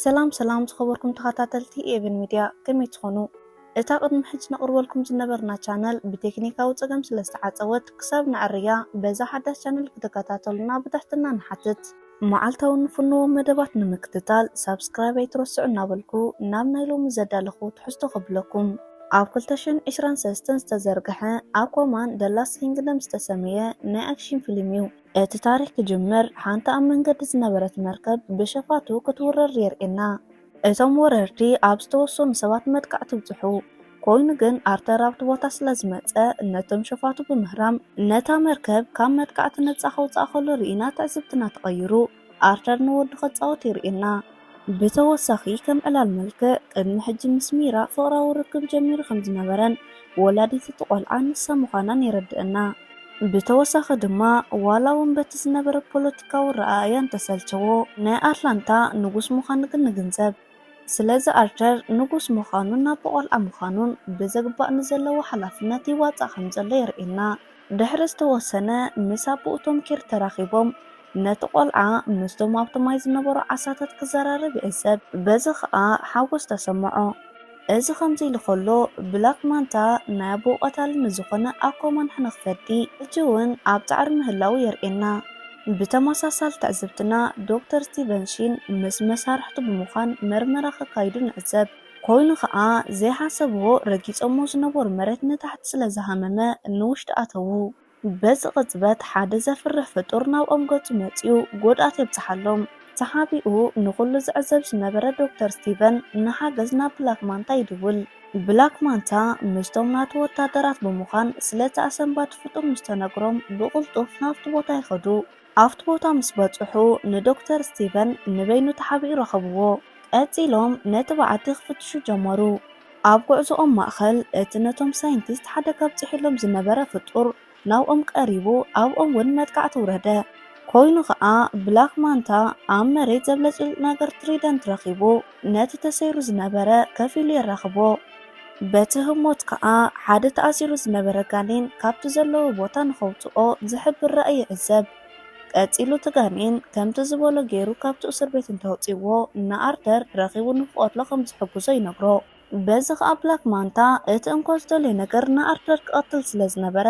ሰላም ሰላም ዝኸበርኩም ተኸታተልቲ ኤቨን ሚድያ፣ ከመይ ትኾኑ? እታ ቅድሚ ሕጂ ነቕርበልኩም ዝነበርና ቻነል ብቴክኒካዊ ጸገም ስለ ዝተዓጸወት፣ ክሳብ ነዕርያ በዛ ሓዳሽ ቻነል ክትከታተሉና ብትሕትና ንሓትት። መዓልታዊ ንፍኖ መደባት ንምክትታል ሳብስክራይብ ኣይትረስዑ እናበልኩ፣ ናብ ናይ ሎሚ ዘዳለኹ ትሕዝቶ ከብለኩም። ኣብ ክልተ ሽሕን ዕስራን ሰለስተን ዝተዘርግሐ ኣኳማን ደ ላስት ኪንግደም ዝተሰመየ ናይ ኣክሽን ፊልም እዩ። እቲ ታሪኽ ክጅምር፣ ሓንቲ ኣብ መንገዲ ዝነበረት መርከብ ብሸፋቱ ክትውረር የርእየና። እቶም ወረርቲ ኣብ ዝተወሰኑ ሰባት መጥቃዕቲ ይብጽሑ። ኮይኑ ግን ኣርተር ኣብቲ ቦታ ስለ ዝመጸ፣ ነቶም ሸፋቱ ብምህራም ነታ መርከብ ካብ መጥቃዕቲ ነጻ ከውጽኣ ከሎ ርኢና ትዕዝብትና ተቐይሩ፣ ኣርተር ንወዱ ከጻወት የርእየና። ብተወሳኺ ከም ዕላል መልክዕ ቅድሚ ሕጂ ምስ ሚራ ፍቕራዊ ርክብ ጀሚሩ ከም ዝነበረን ወላዲት እቲ ቆልዓ ንሳ ምዃናን የረድእና። ብተወሳኺ ድማ ዋላ እውን በቲ ዝነበረ ፖለቲካዊ ረኣእያ እንተሰልቸዎ ናይ ኣትላንታ ንጉስ ምዃኑ ግን ንግንዘብ። ስለዚ ኣርተር ንጉስ ምዃኑን ናብ ቆልዓ ምዃኑን ብዘግባእ ንዘለዎ ሓላፍነት ይዋጻእ ከም ዘሎ የርእየና። ድሕሪ ዝተወሰነ ምስ ኣቦኡ ቶም ኪር ተራኺቦም ነቲ ቆልዓ ምስቶም ኣብቲ ማይ ዝነበሩ ዓሳታት ክዘራረብ ይዕዘብ። በዚ ኸኣ ሓጎስ ተሰምዖ። እዚ ከምዚ ኢሉ ኸሎ ብላክ ማንታ ናይ ኣቦኡ ቀታሊ ንዝኾነ ኣኳማን ሕነ ክፈዲ ሕጂ እውን ኣብ ጻዕሪ ምህላዉ የርእየና። ብተመሳሳሊ ትዕዝብትና ዶክተር ስቲቨን ሺን ምስ መሳርሕቱ ብምዃን መርመራ ከካይዱ ንዕዘብ። ኮይኑ ኸኣ ዘይሓሰብዎ ረጊጾሞ ዝነበሩ መሬት ንታሕቲ ስለ ዝሃመመ ንውሽጢ ኣተዉ። በዚ ቅጽበት ሓደ ዘፍርሕ ፍጡር ናብኦም ገጹ መጺኡ ጎድኣት የብጽሓሎም። ተሓቢኡ ንኹሉ ዝዕዘብ ዝነበረ ዶክተር ስቲቨን ንሓገዝ ናብ ብላክ ማንታ ይድውል። ብላክ ማንታ ምስቶም ናቱ ወታደራት ብምዃን ስለቲ ኣሰንባዲ ፍጡር ምስ ተነግሮም ብቕልጡፍ ናብቲ ቦታ ይኸዱ። ኣብቲ ቦታ ምስ በጽሑ ንዶክተር ስቲቨን ንበይኑ ተሓቢኡ ረኸብዎ። ቀጺሎም ነቲ በዓቲ ክፍትሹ ጀመሩ። ኣብ ጉዕዞኦም ማእኸል እቲ ነቶም ሳይንቲስት ሓደጋ ኣብጺሑሎም ዝነበረ ፍጡር ናብኦም ቀሪቡ ኣብኦም እውን መጥቃዕቲ ኣውረደ። ኮይኑ ኸኣ ብላክ ማንታ ኣብ መሬት ዘብለጭልጭ ነገር ትሪደንት ረኺቡ ነቲ ተሰይሩ ዝነበረ ከፊሉ የራኽቦ። በቲ ህሞት ከኣ ሓደ ተኣሲሩ ዝነበረ ጋኔን ካብቲ ዘለዎ ቦታ ንኸውጽኦ ዝሕብር ራእይ ይዕዘብ። ቀጺሉ እቲ ጋኔን ከምቲ ዝበሎ ገይሩ ካብቲ እስር ቤት እንተውጺዎ ንኣርተር ረኺቡ ንክቐትሎ ከም ዝሕግዞ ይነግሮ። በዚ ከኣ ብላክ ማንታ እቲ እንኮ ዝደልዮ ነገር ንኣርተር ክቐትል ስለ ዝነበረ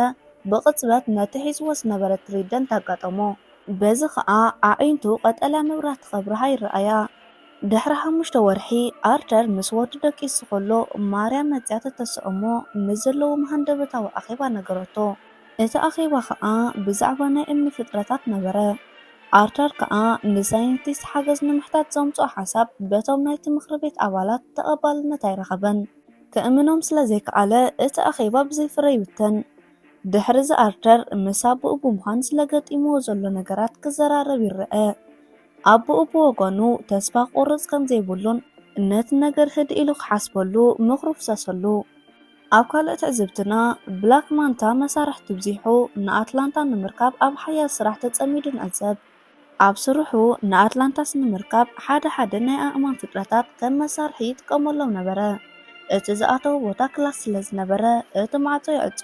ብቕጽበት ነቲ ሒዝዎ ዝነበረ ትሪደንት ኣጋጠሞ። በዚ ከኣ ኣዒንቱ ቀጠልያ መብራህቲ ከብርሃ ይረኣያ። ድሕሪ ሓሙሽተ ወርሒ ኣርተር ምስ ወዱ ደቂሱ ከሎ ማርያ መጽያ ተተስዕሞ ንዘለዎም ሃንደበታዊ ኣኼባ ነገረቶ። እቲ ኣኼባ ከኣ ብዛዕባ ናይ እምኒ ፍጥረታት ነበረ። ኣርተር ከኣ ንሳይንቲስት ሓገዝ ንምሕታት ዘምጽኦ ሓሳብ በቶም ናይቲ ምኽሪ ቤት ኣባላት ተቐባልነት ኣይረኸበን። ክእምኖም ስለ ዘይከኣለ እቲ ኣኼባ ብዘይ ፍረ ይብተን። ድሕሪ እዚ ኣርተር ምስ ኣቦኡ ብምዃን ስለ ገጢምዎ ዘሎ ነገራት ክዘራረብ ይረአ። ኣቦኡ ብወገኑ ተስፋ ክቑርጽ ከም ዘይብሉን ነቲ ነገር ህድእ ኢሉ ክሓስበሉ ምኽሩ ፍሰሰሉ። ኣብ ካልእ ትዕዝብትና ብላክ ማንታ መሳርሕቲ ብዚሑ ንኣትላንታ ንምርካብ ኣብ ሓያል ስራሕ ተጸሚዱ ንዕዘብ። ኣብ ስርሑ ንኣትላንታስ ንምርካብ ሓደ ሓደ ናይ ኣእማን ፍጥረታት ከም መሳርሒ ይጥቀመሎም ነበረ። እቲ ዝኣተዎ ቦታ ክላስ ስለ ዝነበረ እቲ ማዕጾ ይዕጾ።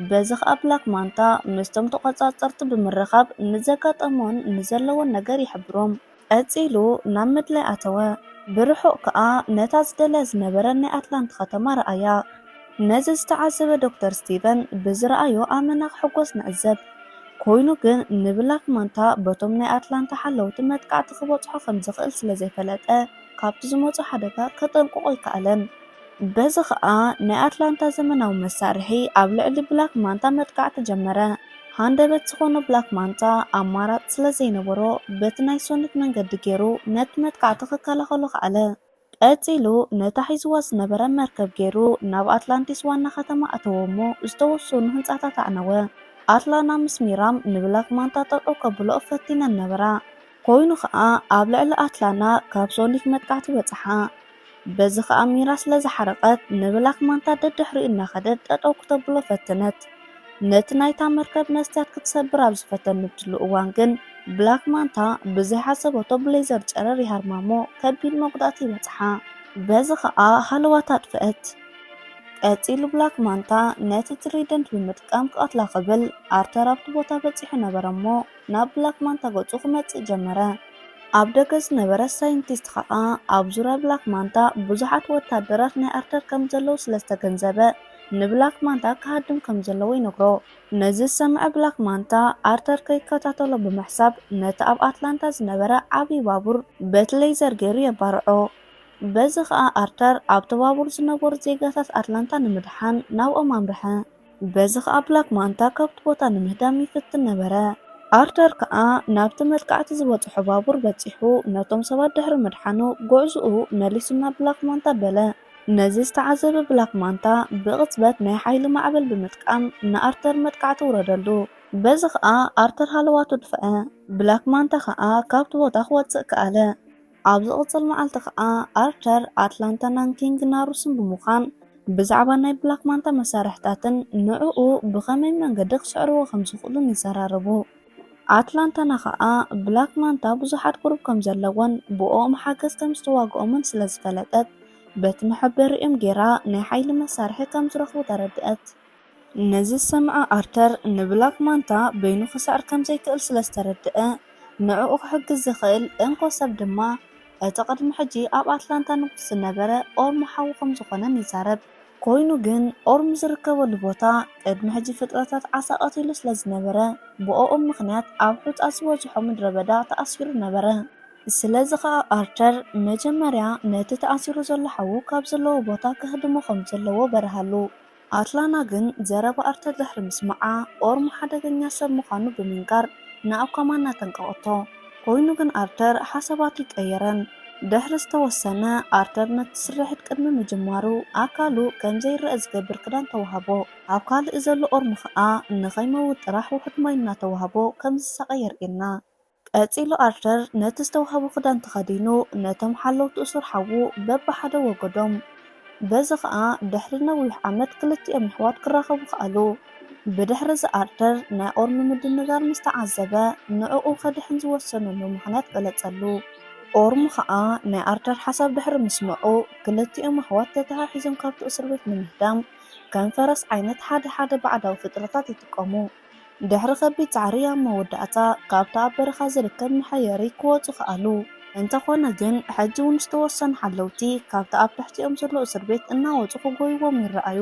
በዚ ኸኣ ብላክ ማንታ ምስቶም ተቖጻጸርቲ ብምርኻብ ንዘጋጠሞን ንዘለዎን ነገር ይሕብሮም። ቀጺሉ ናብ ምድላይ ኣተወ። ብርሑቕ ከኣ ነታ ዝደልያ ዝነበረ ናይ ኣትላንታ ከተማ ረኣያ። ነዚ ዝተዓዘበ ዶክተር ስቲቨን ብዝረኣዮ ኣመና ክሕጎስ ንዕዘብ። ኮይኑ ግን ንብላክ ማንታ በቶም ናይ ኣትላንታ ሓለውቲ መጥቃዕቲ ክበጽሖ ከም ዝኽእል ስለ ዘይፈለጠ ካብቲ ዝመጾ ሓደጋ ከጠንቅቖ ኣይከኣለን። በዚ ኸኣ ናይ ኣትላንታ ዘመናዊ መሳርሒ ኣብ ልዕሊ ብላክ ማንታ መጥቃዕቲ ጀመረ። ሃንደበት ዝኾኖ ብላክ ማንታ ኣማራጺ ስለ ዘይነበሮ በቲ ናይ ሶኒክ መንገዲ ገይሩ ነቲ መጥቃዕቲ ክከላኸሎ ከኣለ። ቀጺሉ ነታ ሒዝዋ ዝነበረ መርከብ ገይሩ ናብ ኣትላንቲስ ዋና ከተማ ኣተወ እሞ ዝተወሰኑ ህንጻታት ኣዕነወ። ኣትላና ምስ ሚራም ንብላክ ማንታ ጠጠው ከብልኦ ፈቲነን ነበራ። ኮይኑ ኸኣ ኣብ ልዕሊ ኣትላና ካብ ሶኒክ መጥቃዕቲ በጽሓ። በዚ ኸኣ ሚራ ስለ ዝሓረቐት ንብላክ ማንታ ደድሕሪኡ እናኸደት ጠጠው ክተብሎ ፈተነት። ነቲ ናይታ መርከብ መስትያት ክትሰብር ኣብ ዝፈተነትሉ እዋን ግን ብላክ ማንታ ብዘይሓሰበቶ ብሌዘር ጨረር ይሃርማ እሞ ከቢድ መጉዳእቲ ይበጽሓ። በዚ ኸኣ ሃለዋታ ኣጥፍአት። ቀጺሉ ብላክ ማንታ ነቲ ትሪደንት ብምጥቃም ክቐትላ ክብል ኣርተር ኣብቲ ቦታ በጺሑ ነበረ እሞ ናብ ብላክ ማንታ ገጹ ክመጽእ ጀመረ። ኣብ ደገ ዝነበረ ሳይንቲስት ኸኣ ኣብ ዙርያ ብላክ ማንታ ብዙሓት ወታደራት ናይ ኣርተር ከም ዘለዉ ስለ ዝተገንዘበ፣ ንብላክ ማንታ ክሃድም ከም ዘለዎ ይነግሮ። ነዚ ዝሰምዐ ብላክ ማንታ፣ ኣርተር ከይከታተሎ ብምሕሳብ፣ ነቲ ኣብ ኣትላንታ ዝነበረ ዓብዪ ባቡር በቲ ሌዘር ገይሩ የባርዖ። በዚ ኸኣ ኣርተር ኣብቲ ባቡር ዝነበሩ ዜጋታት ኣትላንታ ንምድሓን ናብኦም ኣምርሐ። በዚ ኸኣ ብላክ ማንታ ካብቲ ቦታ ንምህዳም ይፍትን ነበረ። ኣርተር ከኣ ናብቲ መጥቃዕቲ ዝበጽሖ ባቡር በጺሑ ነቶም ሰባት ድሕሪ ምድሓኑ፣ ጉዕዞኡ መሊሱ ናብ ብላክ ማንታ በለ። ነዚ ዝተዓዘበ ብላክ ማንታ ብቕጽበት ናይ ሓይሊ ማዕበል ብምጥቃም ንኣርተር መጥቃዕቲ ኣውረደሉ። በዚ ኸኣ ኣርተር ሃለዋቱ ድፍዐ። ብላክ ማንታ ኸኣ ካብቲ ቦታ ክወጽእ ከኣለ። ኣብ ዝቕጽል መዓልቲ ኸኣ ኣርተር ኣትላንታ ናንኪንግ ናሩስን ብምዃን ብዛዕባ ናይ ብላክ ማንታ መሳርሕታትን ንዕኡ ብኸመይ መንገዲ ክስዕርዎ ከም ዝኽእሉን ይዘራረቡ። ኣትላንታና ኸኣ ብላክ ማንታ ብዙሓት ግሩፕ ከም ዘለዎን ብኦኦም ሓገዝ ከም ዝተዋግኦምን ስለ ዝፈለጠት በቲ መሐበሪኦም ጌራ ናይ ሓይሊ መሳርሒ ከም ዝረኽቡ ተረድአት። ነዚ ዝሰምዐ ኣርተር ንብላክ ማንታ በይኑ ክስዕር ከም ዘይክእል ስለ ዝተረድአ ንዕኡ ክሕግዝ ዝኽእል እንኮ ሰብ ድማ እቲ ቅድሚ ሕጂ ኣብ ኣትላንታ ንጉስ ዝነበረ ኦርሞ ሓዉ ከም ዝኾነን ይዛረብ። ኮይኑ ግን ኦርም ዝርከበሉ ቦታ ቅድሚ ሕጂ ፍጥረታት ዓሳ ቀቲሉ ስለ ዝነበረ ብኦኦም ምኽንያት ኣብ ሑጻ ዝበዝሖ ምድረ በዳ ተኣሲሩ ነበረ። ስለዚ ኸኣ ኣርተር መጀመርያ ነቲ ተኣሲሩ ዘሎ ሓዉ ካብ ዘለዎ ቦታ ክህድሞ ከም ዘለዎ በርሃሉ። ኣትላና ግን ዘረባ ኣርተር ድሕሪ ምስማዓ ኦርም ሓደገኛ ሰብ ምዃኑ ብምንጋር ንኣኳማን ኣጠንቀቐቶ። ኮይኑ ግን ኣርተር ሓሳባቱ ኣይቀየረን። ድሕሪ ዝተወሰነ ኣርተር ነቲ ስርሒት ቅድሚ ምጅማሩ ኣካሉ ከም ዘይረአ ዝገብር ክዳን ተዋህቦ። ኣብ ካልእ ዘሎ ኦርም ኸኣ ንኸይመውት ጥራሕ ውሑድ ማይ እናተዋህቦ ከም ዝሳቐ የርእየና። ቀጺሉ ኣርተር ነቲ ዝተዋህቦ ክዳን ተኸዲኑ ነቶም ሓለውቲ እሱር ሓዉ በብሓደ ወገዶም። በዚ ኸኣ ድሕሪ ነዊሕ ዓመት ክልቲኦም ኣሕዋት ክራኸቡ ከኣሉ። ብድሕሪ እዚ ኣርተር ናይ ኦርም ምድንጋር ምስ ተዓዘበ ንዕኡ ከድሕን ዝወሰነሉ ምኽንያት ገለጸሉ። ኦርም ኸኣ ናይ ኣርተር ሓሳብ ድሕሪ ምስምዑ ክልቲኦም ኣሕዋት ተተሓሒዞም ካብቲ እስር ቤት ንምህዳም ከም ፈረስ ዓይነት ሓደ ሓደ ባዕዳዊ ፍጥረታት ይጥቀሙ። ድሕሪ ከቢድ ጻዕሪ ኣብ መወዳእታ ካብቲ ኣብ በረኻ ዝርከብ መሐየሪ ክወጹ ከኣሉ። እንተኾነ ግን ሕጂ እውን ዝተወሰኑ ሓለውቲ ካብቲ ኣብ ትሕቲኦም ዘሎ እስር ቤት እናወጹ ክጎይዎም ይረኣዩ።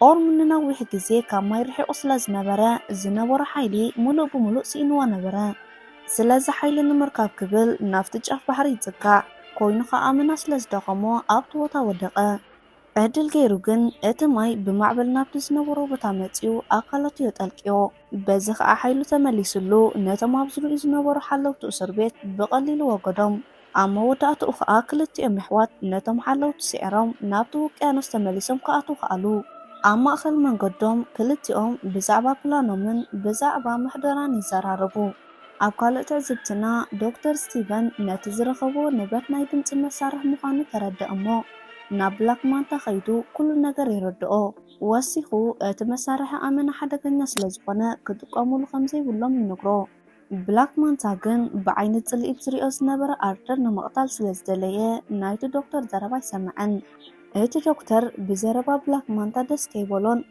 ኦርም ንነዊሕ ግዜ ካብ ማይ ርሒቑ ስለ ዝነበረ ዝነበሮ ሓይሊ ምሉእ ብምሉእ ስኢንዎ ነበረ። ስለዚ ሓይሊ ንምርካብ ክብል ናብቲ ጫፍ ባሕሪ ይጽጋዕ። ኮይኑ ኸኣ ኣመና ስለ ዝደኸሞ ኣብቲ ቦታ ወደቐ። ዕድል ገይሩ ግን እቲ ማይ ብማዕበል ናብቲ ዝነበሮ ቦታ መጺኡ ኣካላቱ የጠልቅዮ። በዚ ኸኣ ሓይሉ ተመሊስሉ ነቶም ኣብ ዙርይኡ ዝነበሩ ሓለውቲ እስር ቤት ብቐሊሉ ወገዶም። ኣብ መወዳእትኡ ኸኣ ክልቲኦም ኣሕዋት ነቶም ሓለውቲ ስዒሮም ናብቲ ውቅያኖስ ተመሊሶም ክኣትዉ ከኣሉ። ኣብ ማእከል መንገዶም ክልቲኦም ብዛዕባ ፕላኖምን ብዛዕባ ምሕደራን ይዘራረቡ። ኣብ ካልእ ትዕዝብትና ዶክተር ስቲቨን ነቲ ዝረኸብዎ ንብረት ናይ ድምጺ መሳርሒ ምዃኑ ተረድእ እሞ ናብ ብላክ ማንታ ከይዱ ኩሉ ነገር የረድኦ። ወሲኹ እቲ መሳርሒ ኣመና ሓደገኛ ስለ ዝኾነ ክጥቀሙሉ ከም ዘይብሎም ይነግሮ። ብላክ ማንታ ግን ብዓይኒ ጽልኢ ዝሪኦ ዝነበረ ኣርተር ንምቕታል ስለ ዝደለየ ናይቲ ዶክተር ዘረባ ኣይሰምዐን። እቲ ዶክተር ብዘረባ ብላክ ማንታ ደስ ከይበሎን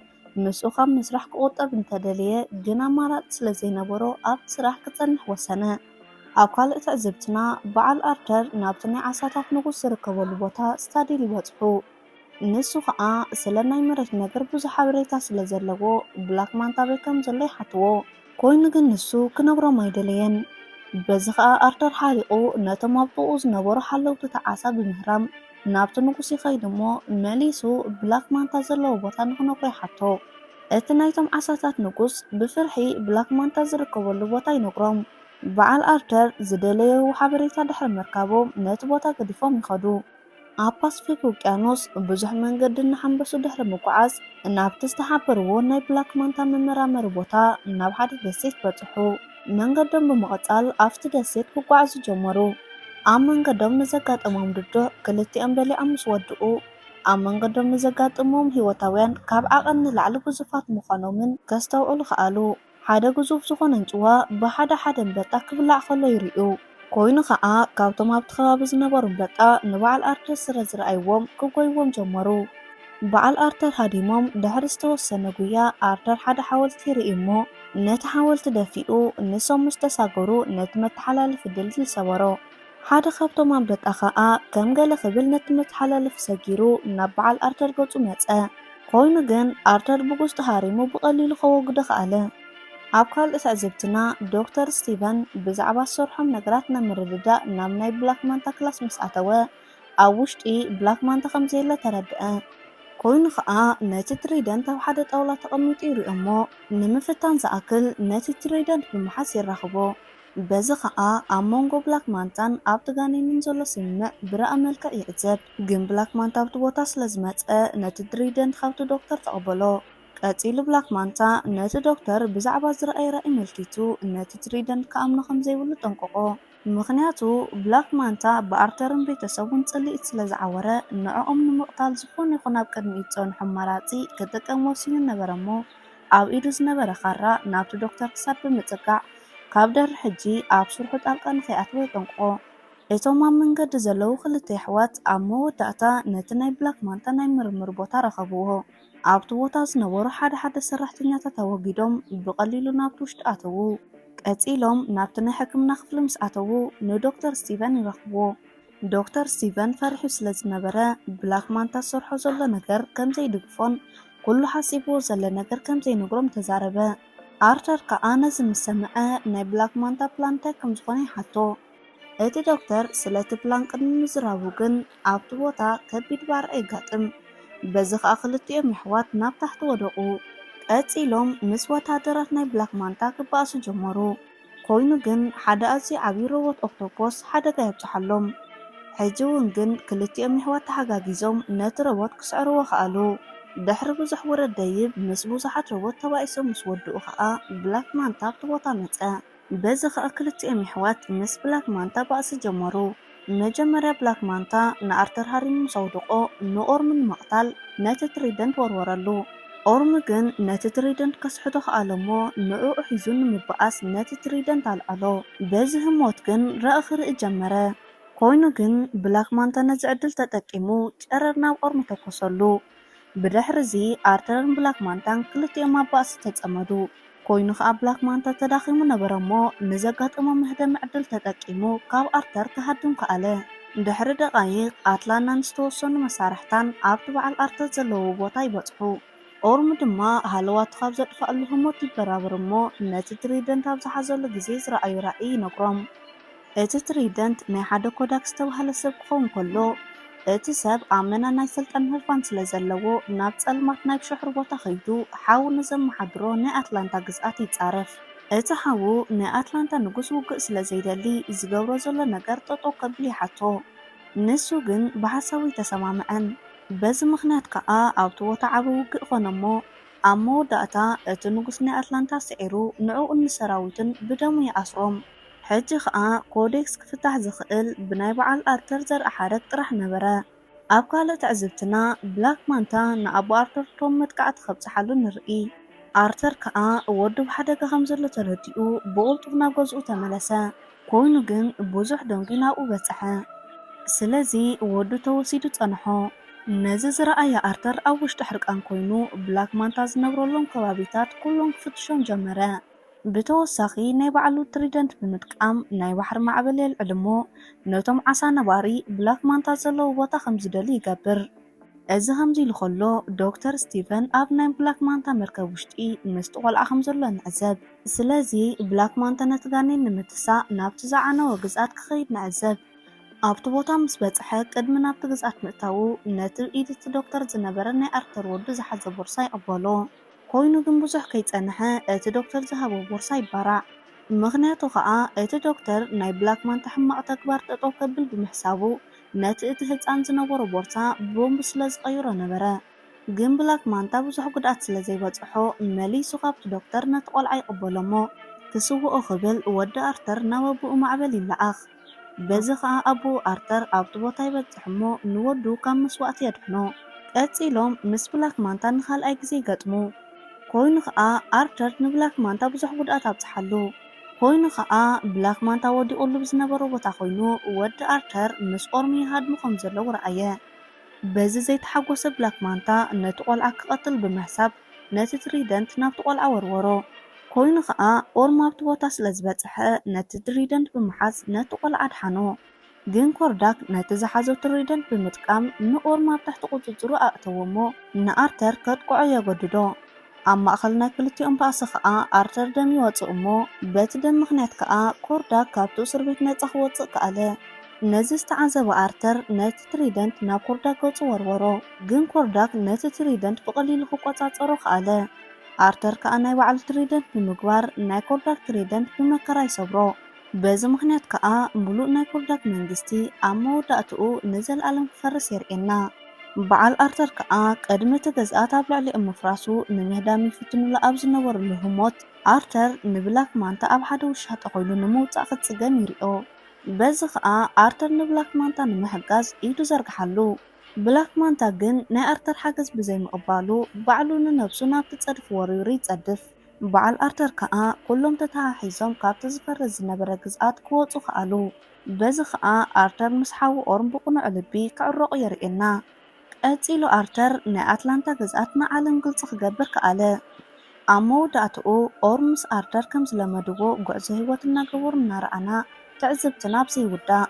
ምስኡ ካብ ምስራሕ ክቑጠብ እንተደለየ ግን ኣማራጺ ስለ ዘይነበሮ ኣብቲ ስራሕ ክጸንሕ ወሰነ። ኣብ ካልእ ትዕዝብትና በዓል ኣርተር ናብቲ ናይ ዓሳታት ንጉስ ዝርከበሉ ቦታ ስታዲል ይበጽሑ። ንሱ ኸኣ ስለ ናይ መሬት ነገር ብዙሕ ሓበሬታ ስለ ዘለዎ ብላክ ማንታ ኣበይ ከም ዘሎ ይሓትዎ። ኮይኑ ግን ንሱ ክነግሮም ኣይደለየን። በዚ ኸኣ ኣርተር ሓሪቑ ነቶም ኣብ ጥቕኡ ዝነበሩ ሓለውቲ እቲ ዓሳ ብምህራም ናብቲ ንጉስ ይኸይድ እሞ መሊሱ ብላክ ማንታ ዘለዎ ቦታ ንኽነግሮ ይሓቶ። እቲ ናይቶም ዓሳታት ንጉስ ብፍርሒ ብላክ ማንታ ዝርከበሉ ቦታ ይነግሮም። በዓል ኣርተር ዝደለዮ ሓበሬታ ድሕሪ ምርካቦም ነቲ ቦታ ገዲፎም ይኸዱ። ኣብ ፓስፊክ ውቅያኖስ ብዙሕ መንገዲ እናሓንበሱ ድሕሪ ምጉዓዝ ናብቲ ዝተሓበርዎ ናይ ብላክ ማንታ መመራመሪ ቦታ ናብ ሓደ ደሴት በጽሑ። መንገዶም ብምቕጻል ኣብቲ ደሴት ክጓዓዙ ጀመሩ። ኣብ መንገዶም ንዘጋጠሞም ድዱዕ ክልቲኦም በሊዖም ምስ ወድኡ ኣብ መንገዶም ንዘጋጥሞም ህይወታውያን ካብ ዓቐን ንላዕሊ ግዙፋት ምዃኖምን ከስተውዕሉ ከኣሉ። ሓደ ግዙፍ ዝኾነ ኣንጭዋ ብሓደ ሓደ ኣንበጣ ክብላዕ ከሎ ይርእዩ። ኮይኑ ኸኣ ካብቶም ኣብቲ ከባቢ ዝነበሩ ኣንበጣ ንበዓል ኣርተር ስለ ዝረኣይዎም ክጎይዎም ጀመሩ። በዓል ኣርተር ሃዲሞም ድሕሪ ዝተወሰነ ጉያ ኣርተር ሓደ ሓወልቲ ይርኢ እሞ ነቲ ሓወልቲ ደፊኡ ንሶም ምስ ተሳገሩ ነቲ መተሓላለፊ ድልድል ሰበሮ። ሓደ ካብቶም ኣንበጣ ኸኣ ከም ገለ ክብል ነቲ መተሓላለፊ ሰጊሩ ናብ በዓል ኣርተር ገጹ መጸ። ኮይኑ ግን ኣርተር ብጉስጢ ሃሪሙ ብቐሊሉ ከወግዶ ከኣለ። ኣብ ካልእ ትዕዝብትና ዶክተር ስቲቨን ብዛዕባ ዝሰርሖም ነገራት ንምርድዳእ ናብ ናይ ብላክ ማንታ ክላስ ምስ ኣተወ ኣብ ውሽጢ ብላክ ማንታ ከም ዘየለ ተረድአ። ኮይኑ ኸኣ ነቲ ትሪደንት ኣብ ሓደ ጣውላ ተቐሚጡ ይሪኦ እሞ ንምፍታን ዝኣክል ነቲ ትሪደንት ብምሓዝ የራኽቦ። በዚ ኸኣ ኣብ መንጎ ብላክ ማንታን ኣብቲ ጋኔንን ዘሎ ስምምዕ ብረኣ መልክዕ ይዕዘብ። ግን ብላክ ማንታ ኣብቲ ቦታ ስለ ዝመጸ ነቲ ትሪደንት ካብቲ ዶክተር ተቐበሎ። ቀጺሉ ብላክ ማንታ ነቲ ዶክተር ብዛዕባ ዝረኣየ ራእይ መልኪቱ ነቲ ትሪደንት ክኣምኖ ከም ዘይብሉ ጠንቀቖ። ምኽንያቱ ብላክ ማንታ ብኣርተርን ቤተሰቡን ጽልኢት ስለ ዝዓወረ ንዕኦም ንምቕታል ዝኾነ ይኹን ኣብ ቅድሚኡ ዝጸንሖ ኣማራጺ ክጥቀም ወሲኑ ነበረ እሞ ኣብ ኢዱ ዝነበረ ካራ ናብቲ ዶክተር ክሳድ ብምጽጋዕ ካብ ድሕሪ ሕጂ ኣብ ስርሑ ጣልቃ ንኸይኣትዎ የጠንቅቖ። እቶም ኣብ መንገዲ ዘለዉ ክልተ የሕዋት ኣብ መወዳእታ ነቲ ናይ ብላክ ማንታ ናይ ምርምር ቦታ ረኸብዎ። ኣብቲ ቦታ ዝነበሩ ሓደ ሓደ ሰራሕተኛታት ኣወጊዶም ብቐሊሉ ናብቲ ውሽጢ ኣተዉ። ቀጺሎም ናብቲ ናይ ሕክምና ክፍሊ ምስ ኣተዉ ንዶክተር ስቲቨን ይረኽብዎ። ዶክተር ስቲቨን ፈሪሑ ስለ ዝነበረ ብላክ ማንታ ዝሰርሖ ዘሎ ነገር ከም ዘይድግፎን ኩሉ ሓሲብዎ ዘሎ ነገር ከም ዘይነግሮም ተዛረበ። ኣርተር ከኣ ነዚ ምስ ሰምዐ ናይ ብላክ ማንታ ፕላን እንታይ ከም ዝኾነ ይሓቶ። እቲ ዶክተር ስለቲ ፕላን ቅድሚ ምዝራቡ ግን ኣብቲ ቦታ ከቢድ ባርዕ የጋጥም። በዚ ኸኣ ክልቲኦም የሕዋት ናብ ታሕቲ ወደቑ። ቀጺሎም ምስ ወታደራት ናይ ብላክ ማንታ ክበኣሱ ጀመሩ። ኮይኑ ግን ሓደ ኣዝዩ ዓብዪ ሮቦት ኦክቶፖስ ሓደጋ የብጽሓሎም። ሕጂ እውን ግን ክልቲኦም የሕዋት ተሓጋጊዞም ነቲ ሮቦት ክስዕርዎ ከኣሉ። ድሕሪ ብዙሕ ውረድ ደይብ ምስ ብዙሓት ሮቦት ተባኢሶም ምስ ወድኡ ኸኣ ብላክ ማንታ ኣብቲ ቦታ መጸ። በዚ ኸኣ ክልቲኦም የሕዋት ምስ ብላክ ማንታ ባእሲ ጀመሩ። መጀመርያ ብላክ ማንታ ንኣርተር ሃሪሙ ምስ ኣውደቖ ንኦርም ንምቕታል ነቲ ትሪደንት ወርወረሉ። ኦርም ግን ነቲ ትሪደንት ከስሕቶ ከኣለ እሞ ንዕኡ ሒዙ ንምብኣስ ነቲ ትሪደንት ኣልዐሎ። በዚ ህሞት ግን ራኢ ክርኢ ጀመረ። ኮይኑ ግን ብላክ ማንታ ነዚ ዕድል ተጠቂሙ ጨረር ናብ ኦርም ተኮሰሉ። ብድሕርዚ ኣርተርን ብላክ ማንታን ክልቲኦም ኣብ ባእሲ ተጸመዱ። ኮይኑ ኸኣ ብላክ ማንታ ተዳኺሙ ነበረ እሞ ንዘጋጠሞ መህደሚ ዕድል ተጠቂሙ ካብ ኣርተር ክሃድም ከኣለ። ድሕሪ ደቓይቕ ኣትላናን ዝተወሰኑ መሳርሕታን ኣብቲ በዓል ኣርተር ዘለዎ ቦታ ይበጽሑ። ኦርም ድማ ሃለዋቱ ካብ ዘጥፍኣሉ ህሞት ይበራበር እሞ ነቲ ትሪደንት ኣብ ዝሓዘሉ ግዜ ዝረኣዮ ራእይ ይነግሮም። እቲ ትሪደንት ናይ ሓደ ኮዳክ ዝተባህለ ሰብ ክኸውን ከሎ፣ እቲ ሰብ ኣመና ናይ ስልጣን ህርፋን ስለ ዘለዎ፣ ናብ ጸልማት ናይ ብሸሕሩ ቦታ ከይዱ ሓዉ ንዘመሓድሮ ናይ ኣትላንታ ግዝኣት ይጻረፍ። እቲ ሓዉ ናይ ኣትላንታ ንጉስ ውግእ ስለ ዘይደሊ፣ ዝገብሮ ዘሎ ነገር ጠጠው ከብል ይሓቶ። ንሱ ግን ብሓሳቡ ኣይተሰማምዐን። በዚ ምኽንያት ከኣ ኣብቲ ቦታ ዓቢ ውግእ ኮነ እሞ፣ ኣብ መወዳእታ እቲ ንጉስ ናይ ኣትላንታ ስዒሩ ንዕኡን ንሰራዊቱን ብደሙ ይኣስሮም። ሕጂ ኸኣ ኮዴክስ ክፍታሕ ዝኽእል ብናይ በዓል ኣርተር ዘርኢ ሓረግ ጥራሕ ነበረ። ኣብ ካልእ ትዕዝብትና ብላክ ማንታ ንኣቦ ኣርተር ቶም መጥቃዕቲ ከብጽሓሉ ንርኢ። ኣርተር ከኣ ወዱ ብሓደጋ ከም ዘሎ ተረዲኡ ብቕልጡፍ ናብ ገዝኡ ተመለሰ። ኮይኑ ግን ብዙሕ ደንጉ ናብኡ በጽሐ። ስለዚ ወዱ ተወሲዱ ጸንሖ። ነዚ ዝረኣየ ኣርተር ኣብ ውሽጡ ሕርቃን ኮይኑ ብላክ ማንታ ዝነብረሎም ከባቢታት ኩሎም ክፍትሾም ጀመረ። ብተወሳኺ ናይ ባዕሉ ትሪደንት ብምጥቃም ናይ ባሕሪ ማዕበል የልዕል እሞ ነቶም ዓሳ ነባሪ ብላክ ማንታ ዘለዉ ቦታ ከም ዝደሊ ይገብር። እዚ ከምዚ ኢሉ ከሎ ዶክተር ስቲቨን ኣብ ናይ ብላክ ማንታ መርከብ ውሽጢ ምስቲ ቆልዓ ከም ዘሎ ንዕዘብ። ስለዚ ብላክ ማንታ ነቲ ጋኔን ንምትሳእ ናብቲ ዝዓነወ ግዝኣት ክኸይድ ንዕዘብ። ኣብቲ ቦታ ምስ በጽሐ ቅድሚ ናብቲ ግዝኣት ምእታዉ ነቲ ኢድ እቲ ዶክተር ዝነበረ ናይ ኣርተር ወዱ ዝሓዘ ቦርሳ ይቕበሎ። ኮይኑ ግን ብዙሕ ከይጸንሐ እቲ ዶክተር ዝሃቦ ቦርሳ ይባራዕ። ምኽንያቱ ኸኣ እቲ ዶክተር ናይ ብላክ ማንታ ሕማቕ ተግባር ጠጠው ከብል ብምሕሳቡ ነቲ እቲ ህጻን ዝነበሮ ቦርሳ ብቦምብ ስለ ዝቐይሮ ነበረ። ግን ብላክ ማንታ ብዙሕ ጉድኣት ስለ ዘይበጽሖ መሊሱ ካብቲ ዶክተር ነቲ ቆልዓ ይቕበሎ እሞ ክስውኦ ክብል ወዲ ኣርተር ናብ ኣቦኡ ማዕበል ይለኣኽ። በዚ ኸኣ ኣቦኡ ኣርተር ኣብቲ ቦታ ይበጽሕ እሞ ንወዱ ካብ መስዋእቲ የድሕኖ። ቀጺሎም ምስ ብላክ ማንታ ንኻልኣይ ግዜ ይገጥሙ። ኮይኑ ኸኣ ኣርተር ንብላክ ማንታ ብዙሕ ጉድኣት ኣብጽሓሉ። ኮይኑ ኸኣ ብላክ ማንታ ወዲቑሉ ብዝነበሮ ቦታ ኮይኑ ወዲ ኣርተር ምስ ኦርሚ ይሃድሙ ከም ዘለዉ ረኣየ። በዚ ዘይተሓጎሰ ብላክ ማንታ ነቲ ቆልዓ ክቐትል ብምሕሳብ ነቲ ትሪደንት ናብቲ ቆልዓ ወርወሮ። ኮይኑ ኸኣ ኦርም ኣብቲ ቦታ ስለ ዝበጽሐ ነቲ ትሪደንት ብምሓዝ ነቲ ቆልዓ ኣድሓኖ። ግን ኮርዳክ ነቲ ዝሓዞ ትሪደንት ብምጥቃም ንኦርም ኣብ ትሕቲ ቁጽጽሩ ኣእተዎ እሞ ንኣርተር ከጥቅዖ የገድዶ። ኣብ ማእኸል ናይ ክልቲኦም ባእሲ ከኣ ኣርተር ደም ይወጽእ እሞ በቲ ደም ምኽንያት ከኣ ኮርዳክ ካብቲ እስር ቤት ነጻ ክወጽእ ከኣለ። ነዚ ዝተዓዘበ ኣርተር ነቲ ትሪደንት ናብ ኮርዳክ ገጹ ወርወሮ። ግን ኮርዳክ ነቲ ትሪደንት ብቐሊሉ ክቆጻጸሮ ከኣለ። ኣርተር ከኣ ናይ ባዕሉ ትሪደንት ብምግባር ናይ ኮርዳክ ትሪደንት ብመከራ ይሰብሮ። በዚ ምኽንያት ከኣ ምሉእ ናይ ኮርዳክ መንግስቲ ኣብ መወዳእትኡ ንዘለኣለም ክፈርስ የርእየና። በዓል ኣርተር ከኣ ቅድሚ እቲ ገዝኣት ኣብ ልዕሊኦም ምፍራሱ ንምህዳም ይፍትኑሉ ኣብ ዝነበሩሉ ህሞት ኣርተር ንብላክ ማንታ ኣብ ሓደ ውሻጠ ኮይኑ ንምውጻእ ክጽገም ይሪኦ። በዚ ከኣ ኣርተር ንብላክ ማንታ ንምሕጋዝ ኢዱ ዘርግሓሉ። ብላክ ማንታ ግን ናይ ኣርተር ሓገዝ ብዘይምቕባሉ ባዕሉ ንነብሱ ናብቲ ጸድፊ ወርዊሩ ይጸድፍ። በዓል ኣርተር ከኣ ኩሎም ተተሓሒዞም ካብቲ ዝፈርስ ዝነበረ ግዝኣት ክወጹ ከኣሉ። በዚ ከኣ ኣርተር ምስ ሓዉ ኦርም ብቕኑዕ ልቢ ክዕረቑ የርእየና። ቀጺሉ ኣርተር ናይ ኣትላንታ ግዝኣት ንዓለም ግልጺ ክገብር ከኣለ። ኣብ መወዳእትኡ ኦርም ምስ ኣርተር ከም ዝለመድዎ ጉዕዞ ህይወት እናገበሩ እናረኣና ትዕዝብትና ኣብ ዘይውዳእ።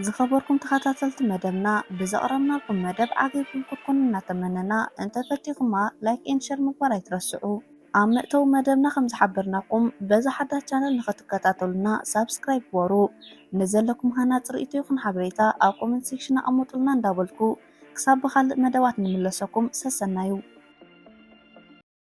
ዝኸበርኩም ተኸታተልቲ መደብና ብዘቕረብናልኩም መደብ ዓጊብኩም ክትኮኑ እናተመነና እንተፈቲኹማ ላይክ ኤንድ ሸር ምግባር ኣይትረስዑ። ኣብ መእተዊ መደብና ከም ዝሓበርናኩም በዛ ሓዳስ ቻነል ንኽትከታተሉና ሳብስክራይብ ግበሩ። ንዘለኩም ሃናጺ ርእይቶ ይኹን ሓበሬታ ኣብ ኮመንት ሴክሽን ኣቐምጡልና እንዳበልኩ ክሳብ ብኻልእ መደባት ንምለሰኩም ሰሰናዩ።